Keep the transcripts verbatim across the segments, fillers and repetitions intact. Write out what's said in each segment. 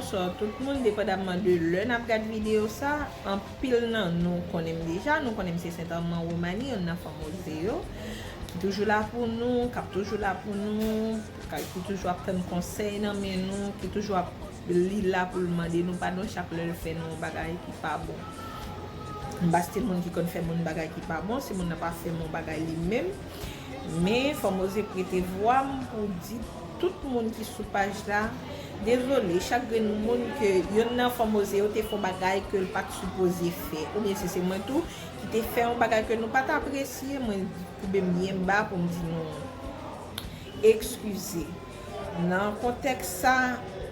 Bonswa tout moun, depandamman de lè n ap gad videyo sa, anpil nan nou konnen m deja, nou konnen m se Sentèman Romani, youn nan fanm oze yo, ki toujou la pou nou, k ap toujou la pou nou, k ap, ki toujou ap tann konsèy nan men nou, ki toujou ap, li la pou l mande nou padon chak lè l fè nou yon bagay ki pa bon. M pa stil moun ki konn fè moun bagay ki pa bon, si moun nan pa fè m yon bagay li menm. Men, fò m oze prete vwa m pou di tout moun ki sou paj la, dezole, chak grenn moun ke yonn nan fò m oze yo te fè yon bagay ke l pa t sipoze fè. Oubyen si se mwen tou ki te fè yon bagay ke nou pa t apresye, mwen koube m byen ba pou m di nou ekskize. Nan kontèks sa,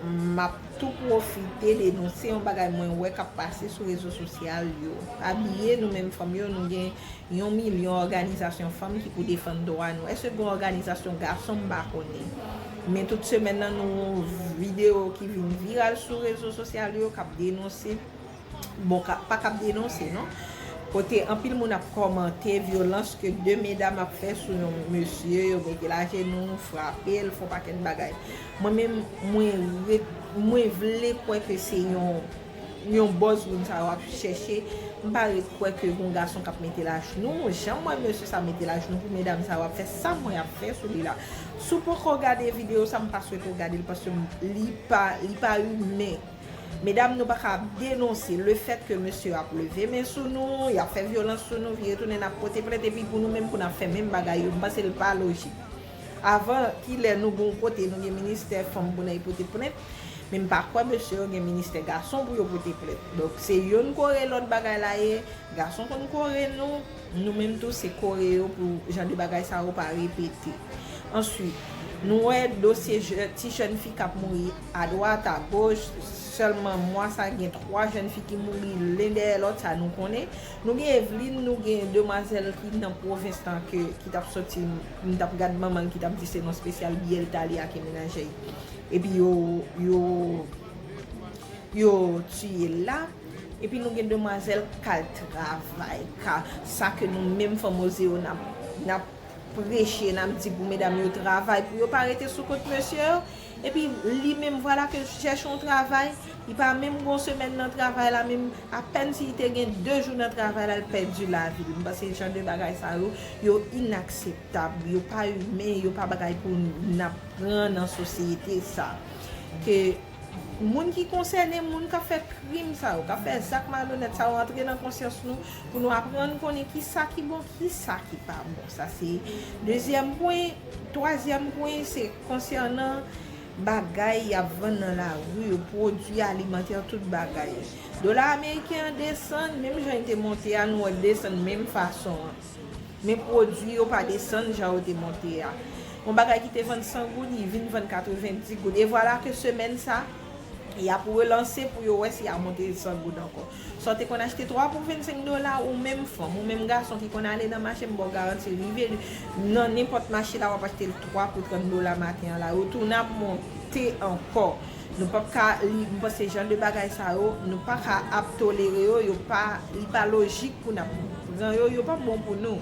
m ap tou pwofite denonse yon bagay mwen wè k ap pase sou rezo sosyal yo. Pa bliye, nou menm fanm yo, nou gen yon milyon òganizasyon fanm ki pou defann dwa nou. Èske gen òganizasyon gason? M pa konnen. Men tout semèn nan, nou wè yon videyo ki vin viral sou rezo sosyal yo k ap denonse, bon, ka, pa k ap denonse, non. Kote anpil moun ap kòmante vyolans ke de medam ap fè sou yon mesye, yo mete l ajenou, frape l, fè yon pakèt bagay. Mwen menm, mwen ret, mwen vle kwè ke se yon, yon buzz moun sa yo ap chèche. M pa ret kwè ke gon gason k ap mete l ajnou. Jan m wè mesye sa mete l ajnou pou medam sa yo ap fè sa m wè y ap fè sou li la. Si w poko gade videyo sa, m pa swete w gade l paske li pa, li pa imen. Medam, nou pa ka ap denonse le fèt ke mesye ap leve men sou nou, y ap fè vyolans sou nou, vire tounen n ap pote plent, epi pou nou menm pou n ap fè menm bagay yo, m panse l pa lojik. Avan, kilè nou gen yon kote, nou gen ministè fanm pou n al pote plent, men m pa kwè mesye yo gen ministè gason pou yo pote plent. Donk, se youn kore lòt bagay la ye, gason konn kore nou, nou menm tou se kore yo pou jan de bagay sa yo pa repete. Answit, nou wè dosye jè-, ti jèn fi k ap mouri adwat, agoch, sèlman mwa sa gen twa jèn fi ki mouri len dèyè lòt, sa nou konnen. Nou gen Eveline, nou gen demwazèl ki nan pwovens lan ke, ki t ap soti, m t ap gad manman l ki t ap di se nan espesyal biyè l t ale ak menajè l. Epi yo, yo, yo tiye l la. Epi nou gen demwazèl k al travay, ka, sa ke nou menm fanm oze yo n ap, n ap preche, n ap di pou medam yo travay, pou yo pa rete sou kont mesye yo. Epi li menm, vwala ke l chèche yon travay, li pa menm gon semèn nan travay la, menm apèn si li te gen de jou nan travay la, l pèdi lavi l. M panse jan de bagay sa yo, yo inakseptab, yo pa imen, yo pa bagay pou n ap pran nan sosyete sa. Ke moun ki konsène, moun k ap fè krim sa yo, k ap fè zak malonèt sa yo antre nan konsyans nou, pou nou aprann konnen ki sa ki bon, ki sa ki pa bon. Sa se dezyèm pwen. Twazyèm pwen, se konsènan bagay y ap vann nan lari yo, pwodui alimantè, tout bagay. Dola ameriken an desann, menm jan li te monte a, nou wè l desann menm fason an. Men pwodui yo pa desann jan yo te monte a. Yon bagay ki te vann san goud, li vin vann katrevenndis goud. E vwala ke semèn sa, y ap relanse pou yo wè si y a monte san goud ankò. Sa w te konn achte twa pou vennsenk dola, ou menm fanm, ou menm gason ki konn ale nan mache, m ba w garanti, rive nan nenpòt mache la, w ap achte l twa pou trant dola maten an la. Yo tounen ap monte ankò. Nou p ap ka, li, m panse jan de bagay sa yo, nou pa ka ap tolere yo, yo pa, li pa lojik pou n ap pran yo, yo p ap bon pou nou.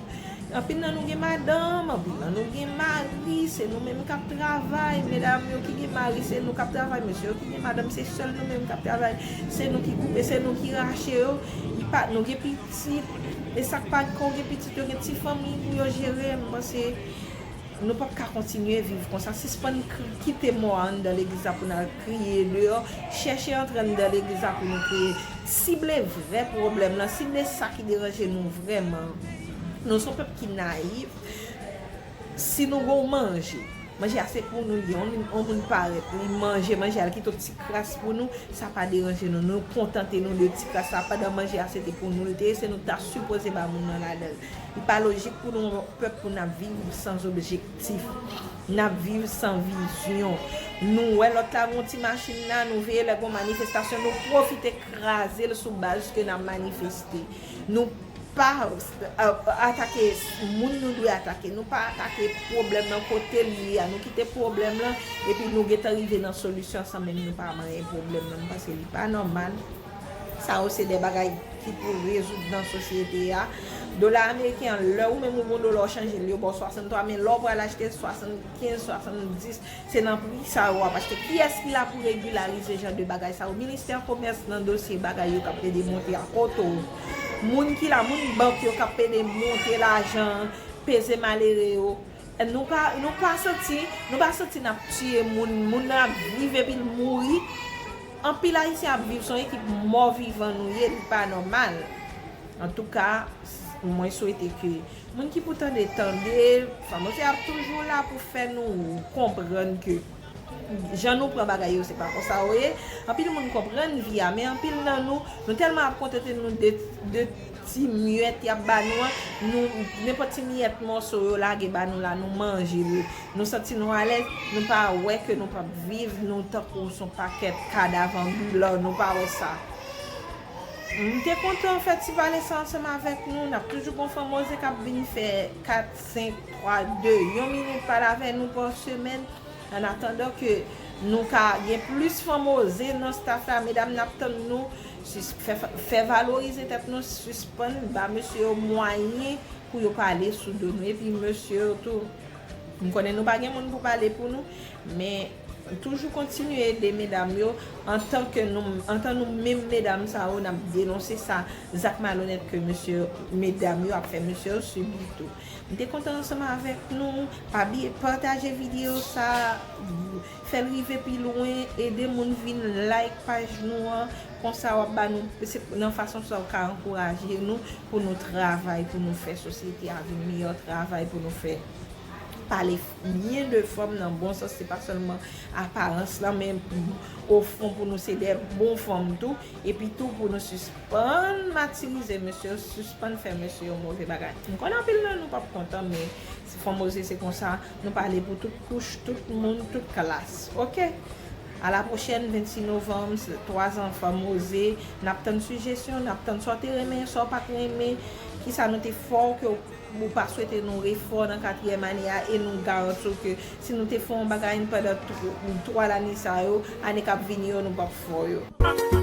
Anpil nan nou gen madanm, anpil nan nou gen mari, se nou menm k ap travay. Medam yo ki gen mari, se nou k ap travay. Mesye yo ki gen madanm, se sèl nou menm k ap travay. Se nou ki koupe, se nou ki rache yo. Li pa, nou gen pitit. E sa k pa, kan w gen pitit, yo gen ti fanmi pou yo jere. M panse nou p ap ka kontinye viv konsa. Sispann kri-, kite mò a anndan legliz la pou n al kriye deyò. Chèche antre anndan legliz la pou nou kriye. Sible vrè pwoblèm lan, sible sa ki deranje nou vrèman. Nou se yon pèp ki nayif. Si nou gon manje, manje a se pou nou li ye. Yon moun, yon moun parèt, li manje, manje a, li kite yon ti kras pou nou, sa pa deranje nou. Nou kontante nou de ti kras la, pandan manje a se te pou nou li te ye, se nou ki ta sipoze ba moun nan ladan l. Li pa lojik pou nou, yon pèp, pou n ap viv san objektif. N ap viv san vizyon. Nou wè lòt la gon ti machin la, nou veye lè gon manifestasyon, nou pwofite kraze l sou baz ke n ap manifeste. Nou pa, euh, atake moun nou dwe atake. Nou pa atake pwoblèm nan kote li ye a. Nou kite pwoblèm lan, epi nou gentan rive nan solisyon san menm nou pa manyen pwoblèm lan. M panse li pa nòmal. Sa yo se de bagay ki pou rezoud nan sosyete a. Dola ameriken an, lè ou menm ou gon dola, w chanje l, yo ba w swasanntwa, men lè w pral achte swasannkenz, swasanndis, se nan pri sa yo w ap achte. Kiyès ki la pou regilarize jan de bagay sa yo? Ministè Komès nan dosye bagay yo k ap pede monte a kote w? Moun ki la, moun bank yo k ap pede monte lajan, peze malere yo. Nou pa, nou pa santi, nou pa santi n ap tiye moun, moun nan ap viv epi l mouri. Anpil Ayisyen ap viv, se yon ekip mò vivan nou ye, li pa nòmal. Antouka, mwen swete ke moun ki pou tande, tande, Fanm Oze ap toujou la pou fè nou konprann ke jan nou pran bagay yo, se pa konsa yo ye. Anpil moun konprann vi a, men anpil nan nou, nou tèlman ap kontante nou de, de ti myèt y ap ba nou an, nou, nenpòt ti myèt mòso yo lage ba nou la, nou manje li. Nou santi nou alèz, nou pa wè ke nou p ap viv, nou tankou s on pakèt kadav anbilan, nou pa wè sa. M te kontan fè ti pale sa ansanm avèk nou. N ap toujou gon Fanm Oze k ap vin fè kat, senk, twa, de, yon minit pale avè nou pa semèn. An atandan ke nou ka gen plis Fanm Oze nan staff la, medam, n ap tann nou. Sis-, fè, fè valorize tèt nou, sispann ba mesye yo mwayen pou yo pale sou do nou. Epi mesye yo tou, m konnen nou pa gen moun pou pale pou nou, men toujou kontinye ede medam yo antan ke nou, antan nou menm medam sa yo, n ap denonse sa, zak malonèt ke mesye, medam yo ap fè mesye yo sibi tou. M te kontan ansanm avèk nou. Pa bliye pataje videyo sa, fè l rive pi lwen, ede moun vin like paj nou an. Konsa w ap ba nou, se nan fason sa w ka ankouraje nou pou nou travay, pou nou fè sosyete a vin miyò, travay pou nou fè pale byen de fanm nan bon sans, se pa sèlman aparans lan, men ofon pou nou se de bon fanm tou, epi tou pou nou sispann matirize mesye yo, sispann fè mesye yo move bagay. M konnen anpil nan nou p ap kontan, men se Fanm Oze se konsa, nou pale pou tout kouch, tout moun, tout klas, oke? A la pwochèn, vennsis novanm, se twa zan Fanm Oze. N ap tann sijesyon, n ap tann sa w te renmen, sa w pa t renmen, kisa nou te fè w ke w pa swete nou refè w nan katriyèm ane a, e nou garanti w ke si nou te fè yon bagay pandan tw-, twa lane sa yo, ane k ap vini yo, nou p ap fè w yo.